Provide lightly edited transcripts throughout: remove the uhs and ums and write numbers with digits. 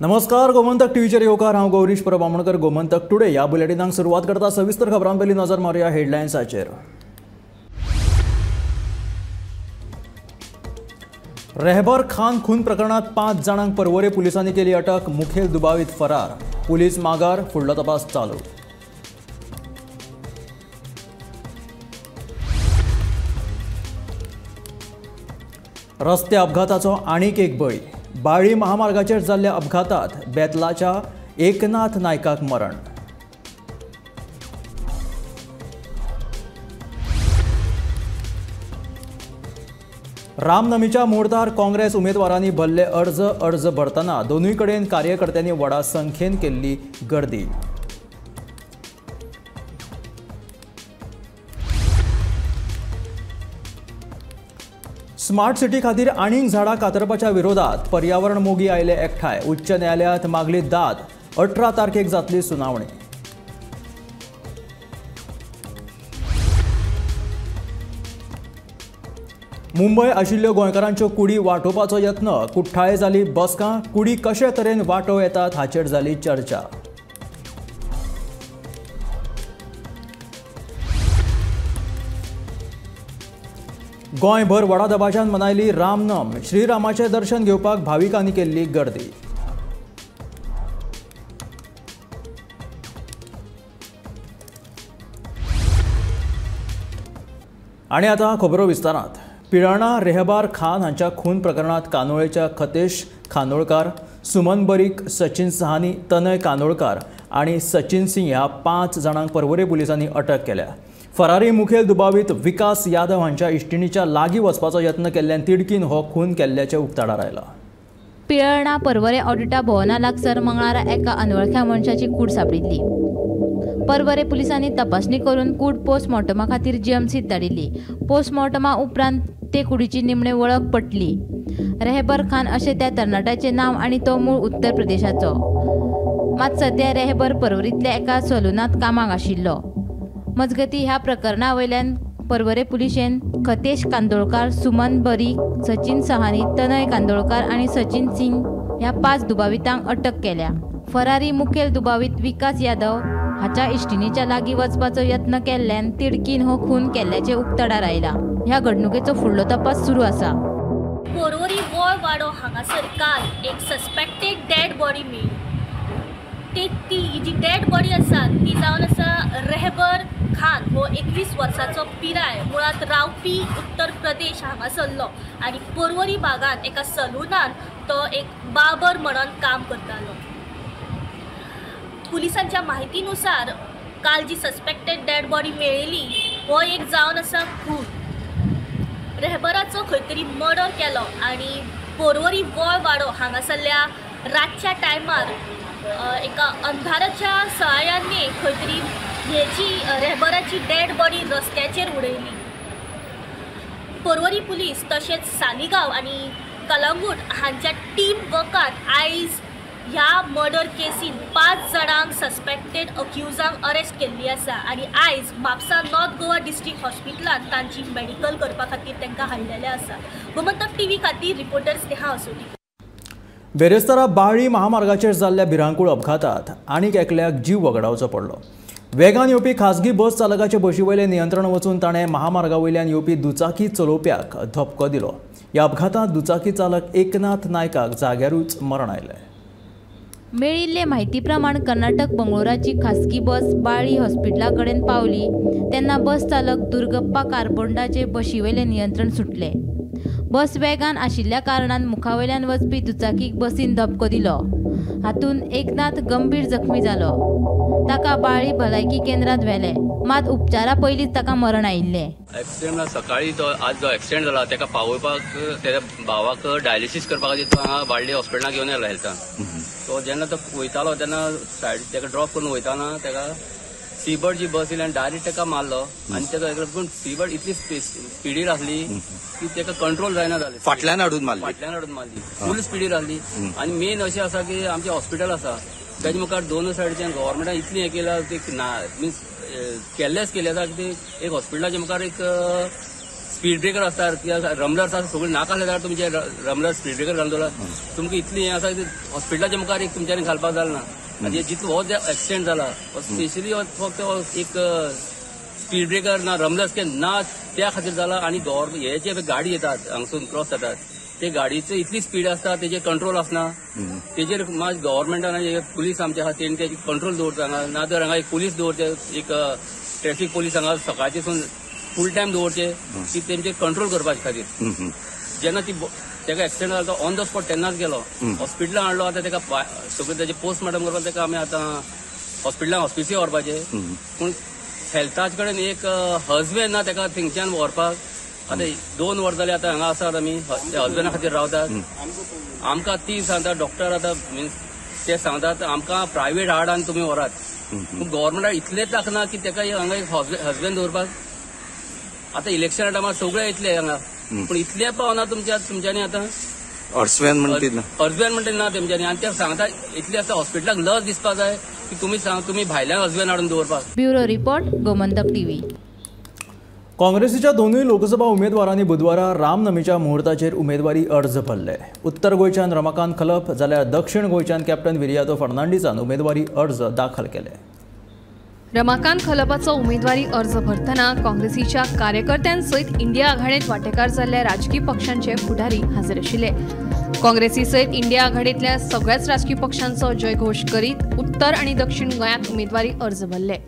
नमस्कार, गोमंतक टीव्हीचेर येवकार. हांव गौरीश परब आमोणकर. गोमंतक टुडे ह्या बुलेटिनाक सुरवात करता. सविस्तर खबरां पयलीं नजर मारुया हेडलायन्साचेर. रेहबर खान खून प्रकरणात 5 जाणांक पर्वरे पुलिसांनी केली अटक. मुखेल दुबावीत फरार. पुलीस मागार, फुडलो तपास चालू. रस्ते अपघाताचो आनीक एक बळी. बाळी महामार्गाचेर जाल्ल्या अपघातात बेतलाच्या एकनाथ नायकाक मरण. रामनमीच्या मुहूर्तार काँग्रेस उमेदवारांनी भरले अर्ज. अर्ज भरतना दोनूय कडेन कार्यकर्त्यांनी व्हडा संख्येन केल्ली गर्दी. स्मार्ट सिटी खातीर आनीक झाडां कातरपाच्या विरोधात पर्यावरण मोगी आयले एकठांय. उच्च न्यायालयांत मागली दाद. 18 तारखेक जातली सुनावणी. मुंबय आशिल्ल्यो गोंयकारांच्यो कुडी वांटोवपाचो यत्न. कुठ्ठाळे जाली बसका. कुडी कशे तरेन वांटोवं येतात हाचेर जाली चर्चा. गोंयभर व्हडा दबाज्यान मनायली रामनम. श्रीरामाचें दर्शन घेवपाक भाविकांनी केल्ली गर्दी. आनी आतां खबरो विस्तारांत. पिळर्णा रेहबार खान हांच्या खून प्रकरणांत कानोळेच्या खतेश खानोळकार, सुमन बरीक, सचिन सहानी, तनय कानोळकार आनी सचिन सिंग ह्या 5 जाणांक पर्वरे पुलिसांनी अटक केल्या. फरारी मुखेल दुबावीत विकास यादव हांच्या इश्टिणीच्या लागीं वचपाचो यत्न केल्ल्यान तिडकीन हो खून केल्ल्याचें उक्ताडार आयलां. पिळर्णा पर्वरे ऑडिटा भवना लागसर मंगळारा एका अनवळख्या मनशाची कूड सांपडिल्ली. पर्वरे पुलिसांनी तपासणी करून कूड पोस्टमॉर्टमा खातीर जीएमसीत धाडिल्ली. पोस्टमॉर्टमा उपरांत ते कुडीची निमणे वळख पटली. रेहबर खान अशें त्या तरणाट्याचें नांव आनी तो मूळ उत्तर प्रदेशाचो. मात सद्या रेहबर पर्वरींतल्या एका सलूनांत कामाक आशिल्लो. मजगती ह्या प्रकरणा वयल्यान पर्वरे पुलिशेन खतेश कांदोळकार, सुमन बरीक, सचिन सहानी, तनय कांदोळकार आनी सचिन सिंग ह्या 5 दुबावितांक अटक केल्या. फरारी मुखेल दुबावीत विकास यादव हाच्या इश्टिणीच्या लागीं वचपाचो यत्न केल्ल्यान तिडकीन हो खून केल्ल्याचें उक्ताडार आयलां. ह्या घडणुकेचो फुडलो तपास सुरू आसा. पर्वरी वळवाडो हांगासर काल एक सस्पेक्टेड डेड बॉडी मेळ्ळी. ती जी डेड बॉडी आसा ती जावन आसा रेहबर खान हो 21 वर्साचो पिराय, मुळांत रावपी उत्तर प्रदेश हांगासरलो आनी पर्वरी भागांत एका सलुनान तो एक बाबर म्हणून काम करतालो. पुलिसांच्या माहितीनुसार काल जी सस्पेक्टेड डेड बॉडी मेळिल्ली हो एक जावन आसा खून. रेहबराचो खंय तरी मर्डर केलो आनी पर्वरी वळवाडो हांगासरल्या रातच्या टायमार एका अंधाराच्या सहाय्याने खंय तरी हेची रेहबराची डेड बॉडी रस्त्याचेर उडयली. पर्वरी पुलीस तशेंच सालिगांव आनी कलंगूट हांच्या टीम वर्कान आयज ह्या मर्डर केसीन 5 जाणांक सस्पेक्टेड अक्युजांक अरेस्ट केल्ली आसा आनी आयज म्हापसा नॉर्थ गोवा डिस्ट्रिक्ट हॉस्पिटलांत तांची मेडिकल करपा खातीर तांकां हाडलेलें आसा. गोमंतक टीव्ही खातीर रिपोर्टर स्नेहा असोटी. बेरेस्तारा बाळी महामार्गाचेर जाल्ल्या भिरांकूळ अपघातात आनीक एकल्याक जीव वगडावचो पडलो. वेगान येवपी खाजगी बस चालकाचे बशीवयलें नियंत्रण वचून ताणें महामार्गा वयल्यान येवपी दुचाकी चलोवप्याक धपको दिलो. ह्या अपघातांत दुचाकी चालक एकनाथ नायकाक जाग्यारूच मरण आयलें. मेळिल्ले म्हायती प्रमाण कर्नाटक बंगळुराची खासगी बस बाळी हॉस्पिटला कडेन पावली तेन्ना बस चालक दुर्गप्पा कारबोंडाचे बशीवयलें नियंत्रण सुटलें. बस वेगान आशिल्ल्या कारणान मुखावयल्यान वचपी दुचाकीक बसीन धपको दिलो. हातूंत एकनाथ गंभीर जखमी जालो. ताका बाळी भलायकी केंद्रांत व्हेलें, मात उपचारा पयलींच ताका मरण आयिल्लें. एक्सिडेंट सकाळी जो आज जो एक्सिडेंट जाला ताका पावोवपाक तेच्या भावाक डायलिसीस करपा खातीर तो हांगा बाळ्ळी हॉस्पिटलाक घेवन येयलो हेल्थान. सो जेन्ना तो वयतालो तेन्ना सायड ताका ड्रॉप करून वयताना ताका सीबर्ड जी बस येयली आनी डायरेक्ट ताका मारलो आनी ताका पूण सीबर्ड इतली स्पिडीर आसली की ताका कंट्रोल जायना जालें. फाटल्यान हाडून मारली, फाटल्यान हाडून मारली, फूल स्पिडीर आसली. आनी मेन अशें आसा की आमचें हॉस्पिटल आसा ताजे मुखार दोन सायडीच्यान गव्हर्मेंटान इतलें हें केलां ते ना मिन्स केल्लेंच केलें आसा की एक हॉस्पिटलाच्या मुखार एक स्पीड ब्रेकर आसतात कित्याक रमलर्स आसा सगळे नाका जाल्यार तुमचे रमलर स्पीड ब्रेकर घालून दवरला. तुमकां इतली हें आसा की हॉस्पिटलाच्या मुखार एक तुमच्यांनी घालपाक जालें ना. म्हणजे जितलो हो एक्सिडेंट जाला स्पेशली फक्त एक स्पीड ब्रेकर ना रमलर्स ना त्या खातीर जाला. आनी गव्हर्मेंट हे जे गाडी येतात हांगसून क्रॉस जातात ते गाडीचे इतली स्पीड आसता तेजेर कंट्रोल आसना. तेजेर मात गव्हर्मेंटान पुलीस आमचे आसा तेणी तेजे कंट्रोल दवरता हांगा, ना तर हांगा एक पुलीस दवरचे, एक ट्रॅफिक पुलीस हांगा सकाळचे सून फूल टायम दवरचे की तेमचे कंट्रोल करपाचे खातीर. जेन्ना ती तेका एक्सिडेंट जालो तो ऑन the spot तेन्नाच गेलो हॉस्पिटलान हाडलो. आतां तेका सगळें तेजें पोस्टमार्टम करपाक तेका आमी आतां हॉस्पिटलान हॉस्पिसी व्हरपाचें, पूण हेल्थाचे कडेन एक हजबेंड ना तेका थिंगच्यान व्हरपाक. आतां 2 वर्सां जालीं आतां हांगा आसात आमी हजबेंडा खातीर रावतात. आमकां ती सांगता डॉक्टर आतां मिन्स ते सांगतात आमकां प्रायवेट हाड आनी तुमी व्हरात, पूण गव्हर्मेंटाक इतलेंच दाखना की तेका हांगा एक हजबेंड दवरपाक. आतां इलेक्शना टायमार सगळे येतले हांगा, पूण इतले पावना तुमच्यांनी आतां हजबेंड म्हणटा ना तेमच्यांनी. आनी ते सांगता इतले आतां हॉस्पिटलाक लस दिसपाक जाय की तुमी सांग तुमी भायल्यान हजबेंड हाडून दवरपाक. Bureau report, Gomantak TV. काँग्रेसीच्या दोनूय लोकसभा उमेदवारांनी बुधवारा रामनमीच्या मुहूर्ताचेर उमेदवारी अर्ज भरले. उत्तर गोंयच्यान रमाकांत खलप जाल्यार दक्षिण गोंयच्यान कॅप्टन विरियातो फर्नांडीसान उमेदवारी अर्ज दाखल केले. रमाकांत खलपाचो उमेदवारी अर्ज भरतना काँग्रेसीच्या कार्यकर्त्यांसयत इंडिया आघाडेत वांटेकार जाल्ल्या राजकी पक्षांचे फुडारी हाजीर आशिल्ले. काँग्रेसी सयत इंडिया आघाडेतल्या सगळ्याच राजकी पक्षांचो जयघोष करीत उत्तर आनी दक्षिण गोंयांत उमेदवारी अर्ज भरले.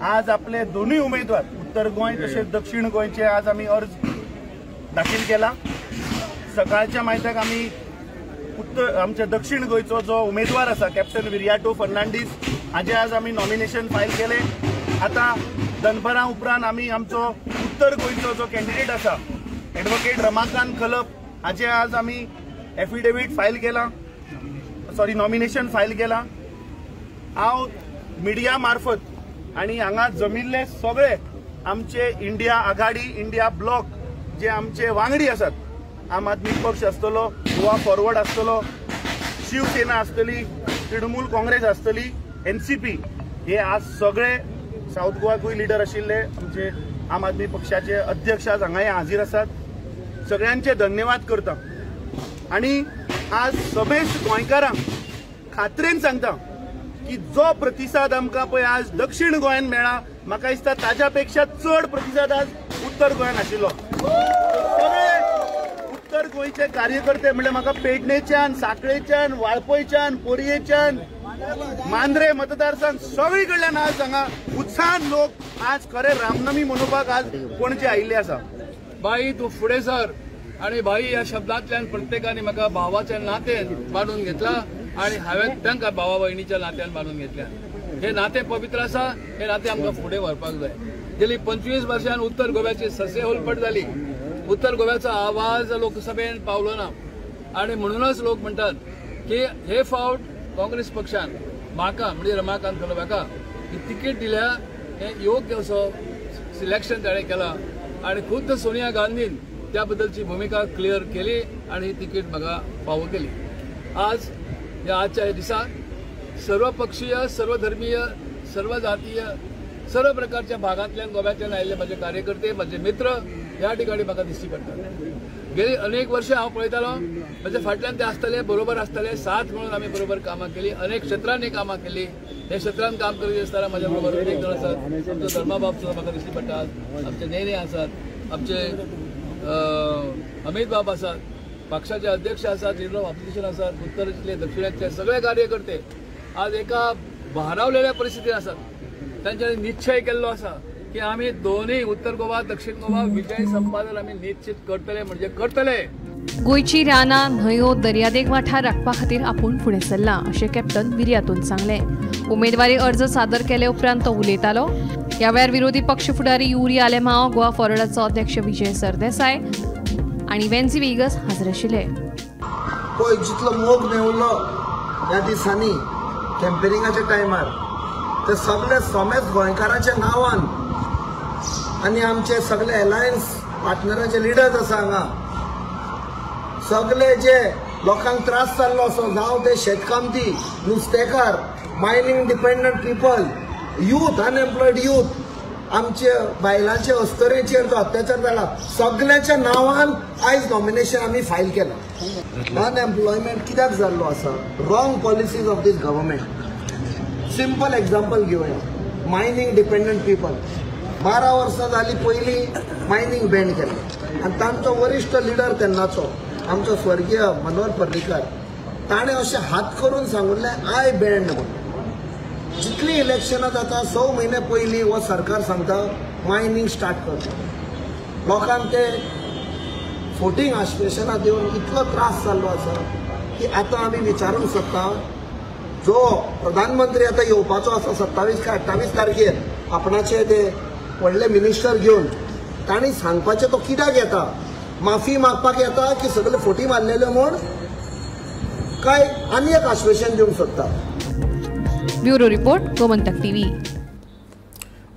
आज आपले दोन्ही उमेदवार उत्तर गोंय तशेंच दक्षिण गोंयचे आज आमी अर्ज दाखील केला. सकाळच्या मायत्याक आमी आमच्या दक्षिण गोंयचो जो उमेदवार आसा कॅप्टन विरियाटो फर्नांडीस हाजे आज आमी नॉमिनेशन फायल केले. आतां दनपरां उपरांत आमी आमचो उत्तर गोंयचो जो कॅन्डिडेट आसा एडवोकेट रमाकांत खलप हाजे आज आमी एफिडेवीट फायल केला, सॉरी नॉमिनेशन फायल केला. हांव मिडिया मार्फत आनी हांगा जमिल्ले सगळे आमचे इंडिया आघाडी इंडिया ब्लॉक जे आमचे वांगडी आसात, आम आदमी पक्ष आसतलो, गोवा फॉरवर्ड आसतलो, शिवसेना आसतली, तृणमूल काँग्रेस आसतली, एनसीपी, हे आज सगळे सावथ गोवाकूय लिडर आशिल्ले आमचे आम आदमी पक्षाचे अध्यक्ष आज हांगाय हाजीर आसात. सगळ्यांचे धन्यवाद करता आनी आज समेस्त गोंयकारांक खात्रेन सांगता की जो प्रतिसाद आमकां पळय आज दक्षिण गोंयान मेळ्ळा, म्हाका दिसता ताज्या पेक्षा चड प्रतिसाद आज उत्तर गोंयान आशिल्लो. सगळे उत्तर गोंयचे कार्यकर्ते म्हणल्यार म्हाका पेडणेच्यान, साखळेच्यान, वाळपयच्यान, पोरयेच्यान, मांद्रे मतदारसंघ सगळी कडल्यान आज हांगा उत्साहान लोक आज खरे रामनमी मनोवपाक आज पणजे आयिल्ले आसा. बाई तूं फुडें सर आनी बाई ह्या शब्दांतल्यान प्रत्येकाने म्हाका भावाच्या नात्यान बांदून घेतला आनी हांवें तांकां भावा भयणीच्या नात्यान बांदून घेतल्या. हे नातें पवित्र आसा, हे नातें आमकां फुडें व्हरपाक जाय. गेली 25 वर्सां उत्तर गोव्याची ससे होलपट जाली, उत्तर गोव्याचो आवाज लोकसभेन पावलो ना आनी म्हणूनच लोक म्हणटात की हे फावट काँग्रेस पक्षान म्हाका म्हणजे रमाकांत खलप हाका ही तिकीट दिल्या, हें योग्य असो सिलेक्शन ताणें केलां आनी खुद्द सोनिया गांधीन त्या बद्दलची भूमिका क्लियर केली आणि ही तिकीट म्हाका फावो केली. आज ह्या आजच्या दिसा सर्व पक्षीय, सर्व धर्मीय, सर्व जातीय, सर्व प्रकारच्या भागांतल्यान गोव्याच्यान आयिल्ले म्हजे कार्यकर्ते, म्हजे मित्र ह्या ठिकाणी म्हाका दिश्टी पडटात. गेली अनेक वर्षां हांव पळयतालो, म्हज्या फाटल्यान ते आसताले, बरोबर आसताले, साथ म्हणून आमी बरोबर कामां केली, अनेक क्षेत्रांनी कामां केली. हे क्षेत्रांत काम करीत आसतना म्हज्या बरोबर अनेक जाण आसात. आमचो धर्माबाब सुद्दां म्हाका दिश्टी पडटात, आमचे नेने आसात, आमचे अमित बाब आसात, पक्षाचे अध्यक्ष आसात, लिडर ऑफ ऑपोजिशन आसात, उत्तरेंतले दक्षिणेंतले सगळे कार्यकर्ते आज एका भारावलेल्या परिस्थितीत आसात. तांच्यांनी निश्चय केल्लो आसा की आमी दोनूय उत्तर गोवा दक्षिण गोवा विजय संपादन आमी निश्चित करतले म्हणजे करतले. गोंयची रानां, न्हंयो, दर्यादेग वाठार राखपा खातीर आपूण फुडें सरला अशें कॅप्टन विरियातून सांगलें. उमेदवारी अर्ज सादर केले उपरांत तो उलयतालो. ह्या वेळार विरोधी पक्ष फुडारी युरी आलेमाव, गोवा फॉरवर्डाचो अध्यक्ष विजय सरदेसाय आनी वेन्सी वेगस हाजीर आशिल्ले. पळय जितलो मोग मेवलो ह्या दिसांनी कॅम्पेनिंगाच्या टायमार ते सगळे समेस्त गोंयकारांच्या नांवान आनी आमचे सगळे अलायन्स पार्टनराचे लिडर्स आसा हांगा, सगळे जे लोकांक त्रास जाल्लो आसा, जावं ते शेतकामती, नुस्तेकार, Mining dependent people, youth, unemployed youth, आमचे बायलांचे अस्तरेचेर जो अत्याचार जाला सगळ्याच्या नांवान आयज नॉमिनेशन आमी फायल केलां. अनएम्प्लॉयमेंट कित्याक जाल्लो आसा? Wrong policies of this government. Simple example घेवया, मायनींग डिपेंडंट पीपल 12 वर्सां जालीं पयलीं मायनींग बॅन केलें आनी तांचो वरिश्ठ लिडर तेन्नाचो आमचो स्वर्गीय मनोहर पर्रीकर ताणें अशें हात करून सांगुल्लें I band म्हणून. जितलीं इलेक्शनां जाता 6 म्हयने पयलीं हो सरकार सांगता मायनींग स्टार्ट करता. लोकांक ते फोटींग आश्वासनां दिवन इतलो त्रास जाल्लो आसा की आतां आमी विचारूंक सोदता जो प्रधानमंत्री आतां येवपाचो आसा 27 काय 28 तारखेर आपणाचे ते व्हडले मिनिस्टर घेवन तांणी सांगपाचें तो कित्याक येता, माफी मागपाक येता की सगळे फोटी मारलेले म्हूण काय आनी एक आश्वासन दिवंक सोदता. Bureau report, Gomantak TV.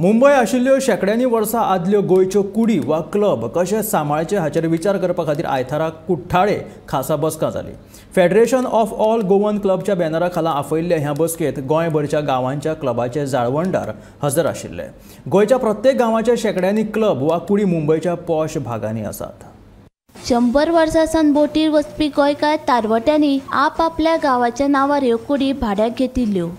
Mumbai आशिल्ल्यो शेंकड्यांनी वर्सां आदल्यो गोंयच्यो कुडी वा क्लब कशे सांबाळचे हाचेर विचार करपा खातीर आयतारा कुठ्ठाळे खासा बसका जाली. फेडरेशन ऑफ ऑल गोवन क्लबच्या बॅनरा खाला आपयिल्ल्या ह्या बसकेंत गोंयभरच्या गांवांच्या क्लबाचे जाळवणदार हजर आशिल्ले. गोंयच्या प्रत्येक गांवाच्या शेंकड्यांनी क्लब वा कुडी मुंबयच्या पॉश भागांनी आसात. 100 वर्सां सावन बोटीर वचपी गोंयकार तारवट्यांनी आपआपल्या गांवाच्या नांवार ह्यो कुडी भाड्याक घेतिल्ल्यो.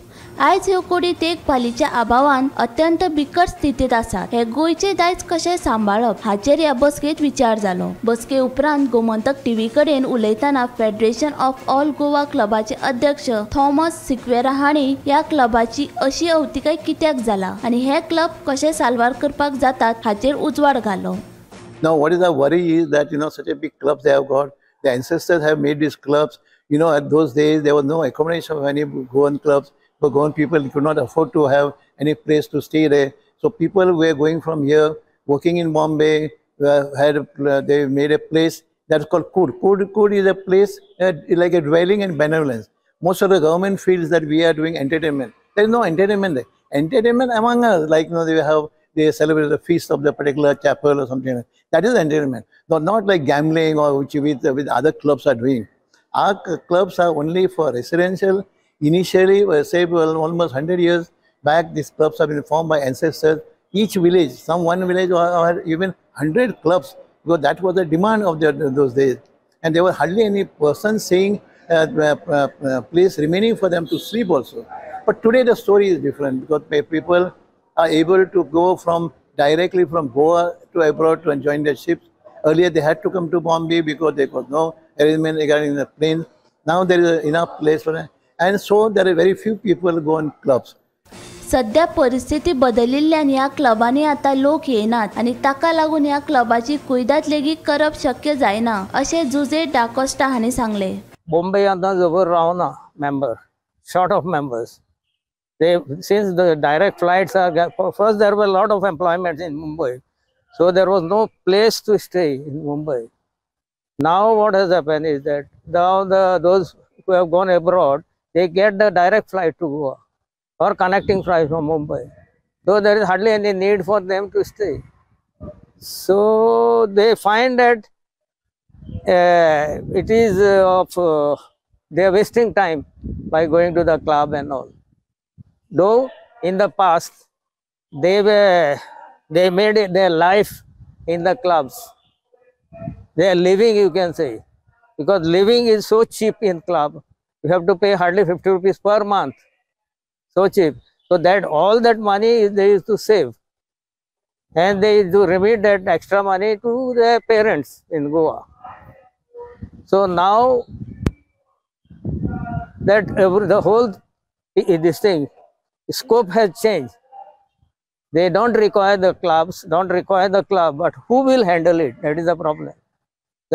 आयज ह्यो कुडी देखभालीच्या अभावान अत्यंत बिकट स्थितींत आसात. हे गोंयचे दायज कशें सांबाळप हाचेर ह्या बसकेंत विचार जालो. बसके उपरांत गोमंतक टीव्ही कडेन उलयतना फेडरेशन ऑफ ऑल गोवा क्लबाचे अध्यक्ष थॉमस सिक्वेरा हांणी ह्या क्लबाची अशी अवतिकाय कित्याक जाला आनी हे क्लब कशे साल्वार करपाक जातात हाचेर उजवाड घालो. Now, what is our worry is that, you know, such a big clubs they have got, the ancestors have made these clubs. You know, at those days, there was no accommodation of any Goan clubs, but Goan people could not afford to have any place to stay there. So people were going from here, working in Bombay, they made a place that's called Kud. Kud is a place like a dwelling and benevolence. Most of the government feels that we are doing entertainment. There is no entertainment there. Entertainment among us, like, you know, they celebrate the feast of the particular chapel or something like that. That is entertainment. Not, not like gambling or which with other clubs are doing. Our clubs are only for residential. Initially, say well, almost 100 years back, these clubs have been formed by ancestors. Each village, some one village or even 100 clubs, because that was the demand of those days. And there were hardly any person saying place remaining for them to sleep also. But today the story is different, because people are able to go from directly from Goa to abroad to join their ships. Earlier they had to come to Bombay because there was no arrangement regarding the plane. Now there is enough place for them. And so there are very few people go in clubs. सध्या परिस्थिती बदलिल्ल्यान ह्या क्लबांनी आतां लोक येनात आनी ताका लागून ह्या क्लबाची कुयदाद लेगीत करप शक्य जायना अशें जुझे डाकोस्टा हांणी सांगलें. बॉम्बे आतां जबर रावना member, short of members. They, since the direct flights are, first there were a lot of employments in Mumbai, so there was no place to stay in Mumbai. Now what has happened is that now those who have gone abroad, they get the direct flight to Goa or connecting flight from Mumbai. So there is hardly any need for them to stay. So they find that it is they are wasting time by going to the club and all. Though in the past they made it their life in the clubs. They are living, you can say, because living is so cheap in club. You have to pay hardly 50 rupees per month, so cheap. So that all that money they used to save, and they used to remit that extra money to their parents in Goa. So now that the whole this thing scope has changed. They don't require the clubs, don't require the club, but who will handle it? That is the problem.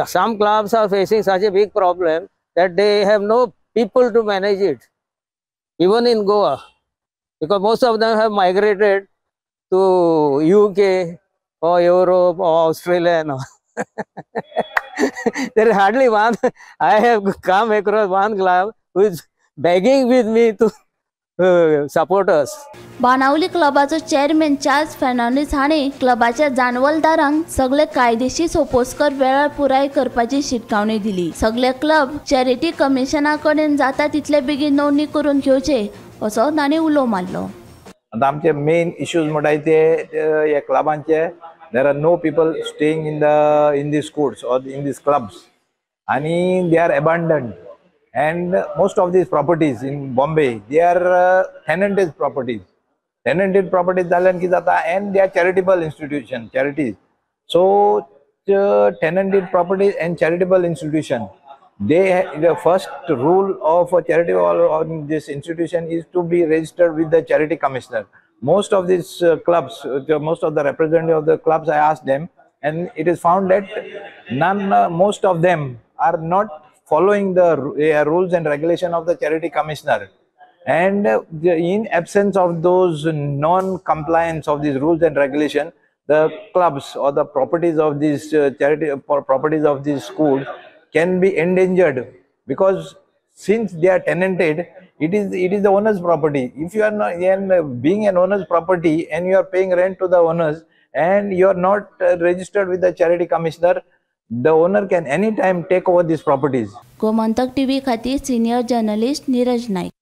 Some clubs are facing such a big problem that they have no people to manage it, even in Goa, because most of them have migrated to UK or Europe or Australia and all. There is hardly one. I have come across one club who is begging with me to support us. Benaulim क्लबाचो chairman Charles Fernandes हांणी क्लबाच्या जाणवलदारांक सगळे कायदेशीर सोपोस्कर वेळार पुराय करपाची शिटकावणी दिली. सगळे club charity कमिशना कडेन जाता तितले बेगीन नोंदणी करून घेवचे असो तांणी उलो मारलो. आतां आमचे मेन इश्यूज म्हणटाय ते ह्या क्लबांचे, there are no people staying in these courts or in these clubs आनी they are abandoned. And most of these properties in Bombay, they are tenanted properties. Tenanted properties जाल्यान कितें जाता, and they are charitable institution, charities. So tenanted properties and charitable institution, they the first rule of a charitable or this institution is to be registered with the charity commissioner. Most of these clubs, most of the representatives of the clubs, I asked them, and it is found that none, most of them are not following the rules and regulation of the charity commissioner, and in absence of those non-compliance of these rules and regulation, the clubs or the properties of these charity properties of these schools can be endangered, because since they are tenanted, it is the owner's property. If you are not, and being an owner's property and you are paying rent to the owners and you are not registered with the charity commissioner, the owner can anytime take over these properties. Gomantak TV खातीर senior journalist Neeraj Naik.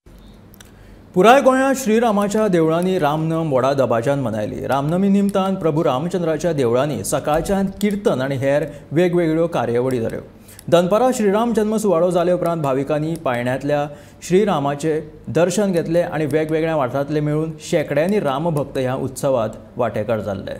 पुराय गोंयांत श्रीरामाच्या देवळांनी रामनम व्हडा दबाज्यान मनयली. रामनमी निमतान प्रभू रामचंद्राच्या देवळांनी सकाळच्यान किर्तन आनी हेर वेगवेगळ्यो कार्यावळी जाल्यो. दनपारां श्रीराम जन्म सुवाळो जाले उपरांत भाविकांनी पायण्यांतल्या श्रीरामाचें दर्शन घेतलें आनी वेगवेगळ्या वाठारांतले मेळून शेंकड्यांनी रामभक्त ह्या उत्सवांत वांटेकार जाल्ले.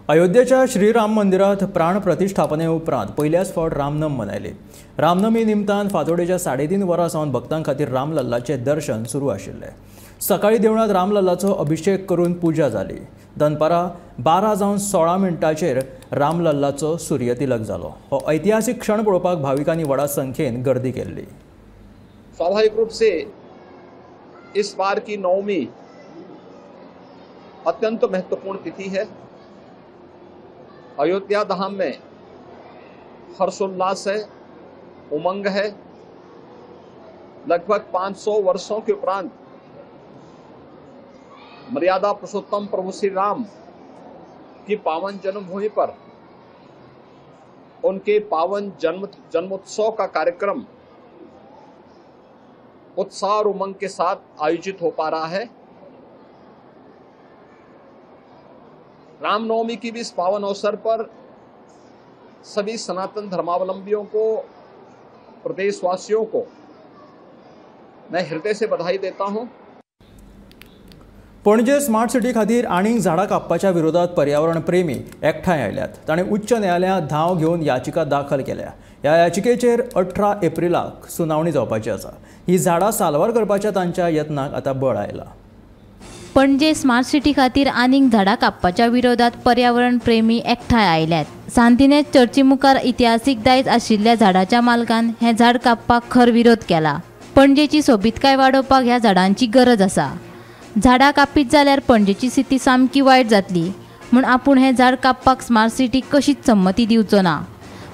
अयोध्येच्या श्रीराम मंदिरात प्राण प्रतिष्ठापने उपरांत पयल्याच फावट रामनम मनयली. रामनमी निमतान फांतोडेच्या 3:30 वरां सावन भक्तां खातीर रामलल्लाचें दर्शन सुरू आशिल्लें. सकाळीं देवळांत रामलल्लाचो अभिषेक करून पुजा जाली. दनपारां 12:16 रामलल्लाचो सूर्यतिलक जालो. हो ऐतिहासिक क्षण पळोवपाक भाविकांनी व्हडा संख्येन गर्दी केल्ली. स्वाभाविक रूप से इस बार की नवमी अत्यंत महत्वपूर्ण तिथि है. अयोध्या धाम में हर्षोल्लास है, उमंग है. लगभग 500 वर्षों के उपरांत मर्यादा पुरुषोत्तम प्रभु श्री राम की पावन जन्मभूमि पर उनके पावन जन्मोत्सव का कार्यक्रम उत्साह और उमंग के साथ आयोजित हो पा रहा है. रामनवमी की भी इस पावन अवसर पर सभी सनातन धर्मावलंबियों को, प्रदेशवासियों को मैं हृदय से बधाई देता हूं. पणजे स्मार्ट सिटी खातीर आनीक झाडां कापपाच्या विरोधात पर्यावरण प्रेमी एकठांय आयल्यात. तांणी उच्च न्यायालयांत धांव घेवन याचिका दाखल केल्या. ह्या याचिकेचेर 18 एप्रिलाक सुनावणी जावपाची आसा. ही झाडां साल्वार करपाच्या तांच्या यत्नाक आतां बळ आयलां. पणजे स्मार्ट सिटी खातीर आनीक झाडां कापपाच्या विरोधात पर्यावरण प्रेमी एकठांय आयल्यात. सांतिनेज चर्ची मुखार इतिहासीक दायज आशिल्ल्या झाडाच्या मालकान हें झाड कापपाक खर विरोध केला. पणजेची सोबीतकाय वाडोवपाक ह्या झाडांची गरज आसा. झाडां कापीत जाल्यार पणजेची स्थिती सामकी वायट जातली म्हूण आपूण हें झाड कापपाक स्मार्ट सिटीक कशीच संमती दिवचो ना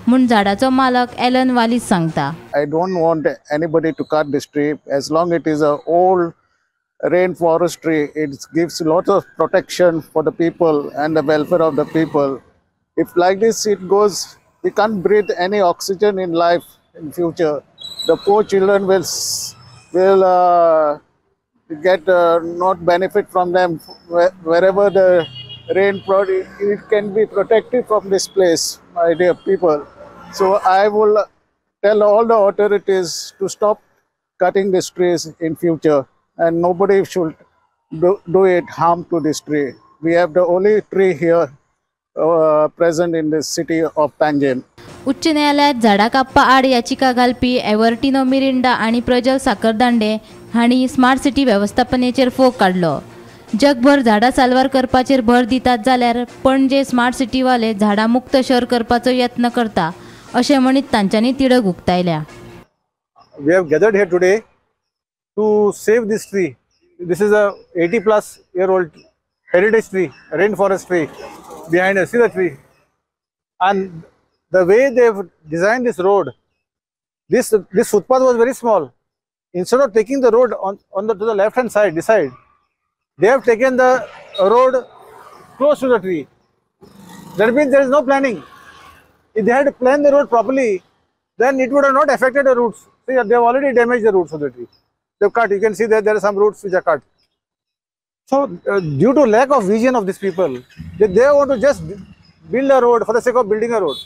म्हूण झाडाचो मालक एलन वालीस सांगता. I don't want anybody to cut this tree as long it is a old rainforest tree. It gives lots of protection for the people and the welfare of the people. If like this it goes, we can't breathe any oxygen in life in future. The poor children will get not benefit from them. Wherever the rain, it can be protected from this place, my dear people. So I will tell all the authorities to stop cutting these trees in future, and nobody should do it harm to this tree. We have the only tree here present in the city of Panjim. उच्च न्यायालयात झाडां कापपा आड याचिका घालपी एवर्टिनो Mirinda आनी प्रजल साखरदांडे हांणी smart city वेवस्थापनेचेर फोग काडलो. जगभर झाडां साल्वार करपाचेर भर दितात जाल्यार पणजे स्मार्ट सिटीवाले झाडां मुक्त शहर करपाचो यत्न करता अशें म्हणीत तांच्यांनी तिडक उक्तायल्या. We have gathered here today to save this tree. This is a 80+ year old heritage tree, rainforest tree behind us. See the tree. And the way they've designed this road, this footpath was very small. Instead of taking the road on the to the left hand side, this side, they have taken the road close to the tree. That means there is no planning. If they had planned the road properly, then it would have not affected the roots. See, they have already damaged the roots of the tree. They've cut. You can see that there are some roots which are cut. So, due to lack of vision of these people, they want to just build a road for the sake of building a road.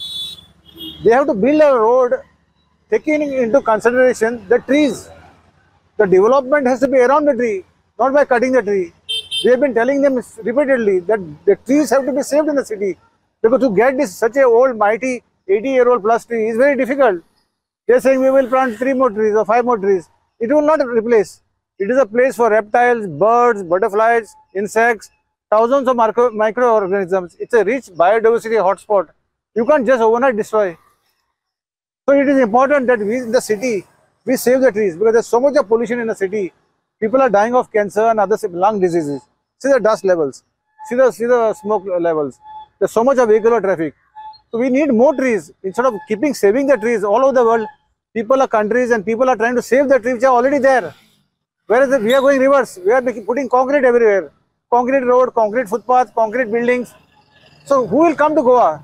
They have to build a road taking into consideration the trees. The development has to be around the tree, not by cutting the tree. We have been telling them repeatedly that the trees have to be saved in the city, because to get this such a old, mighty, 80-year-old plus tree is very difficult. They are saying we will plant 3 more trees or 5 more trees. It will not replace. It is a place for reptiles, birds, butterflies, insects, thousands of microorganisms. It's a rich biodiversity hotspot. You can't just overnight destroy. So it is important that we in the city, we save the trees, because there's so much of pollution in the city. People are dying of cancer and other lung diseases. See the dust levels, see the smoke levels. There's so much of vehicular traffic. So we need more trees. Instead of saving the trees all over the world, people are countries and people are trying to save the trees which are already there. Whereas we are going reverse. We are putting concrete everywhere. Concrete road, concrete footpath, concrete buildings. So who will come to Goa?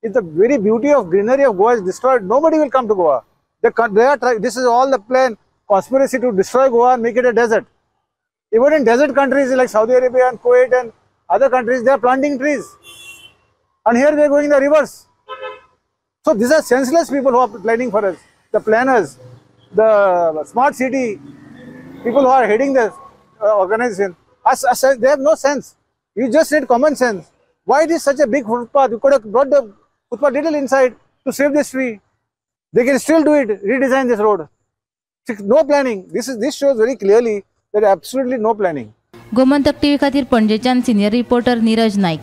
If the very beauty of greenery of Goa is destroyed, nobody will come to Goa. This is all the plan, conspiracy to destroy Goa and make it a desert. Even in desert countries like Saudi Arabia and Kuwait and other countries, they are planting trees. And here they are going in the reverse. So these are senseless people who are planning for us. The planners, the smart city, people who are heading the organization, they have no sense. You just need common sense. Why this such a big footpath? You could have brought the footpath little inside to save this tree. They can still do it, redesign this road. No planning. This shows very clearly that absolutely no planning. Gomantak TV खातीर पणजेच्यान senior reporter Neeraj Naik.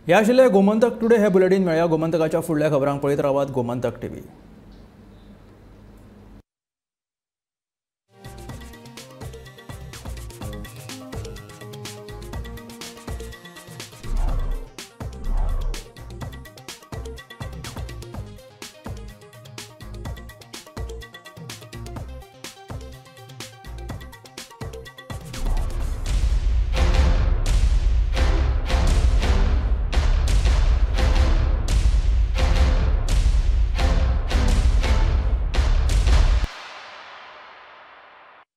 ह्या आशिल्लें Gomantak today हे bulletin. मेळया गोमंतकाच्या फुडल्या खबरांक. पळयत रावात Gomantak TV.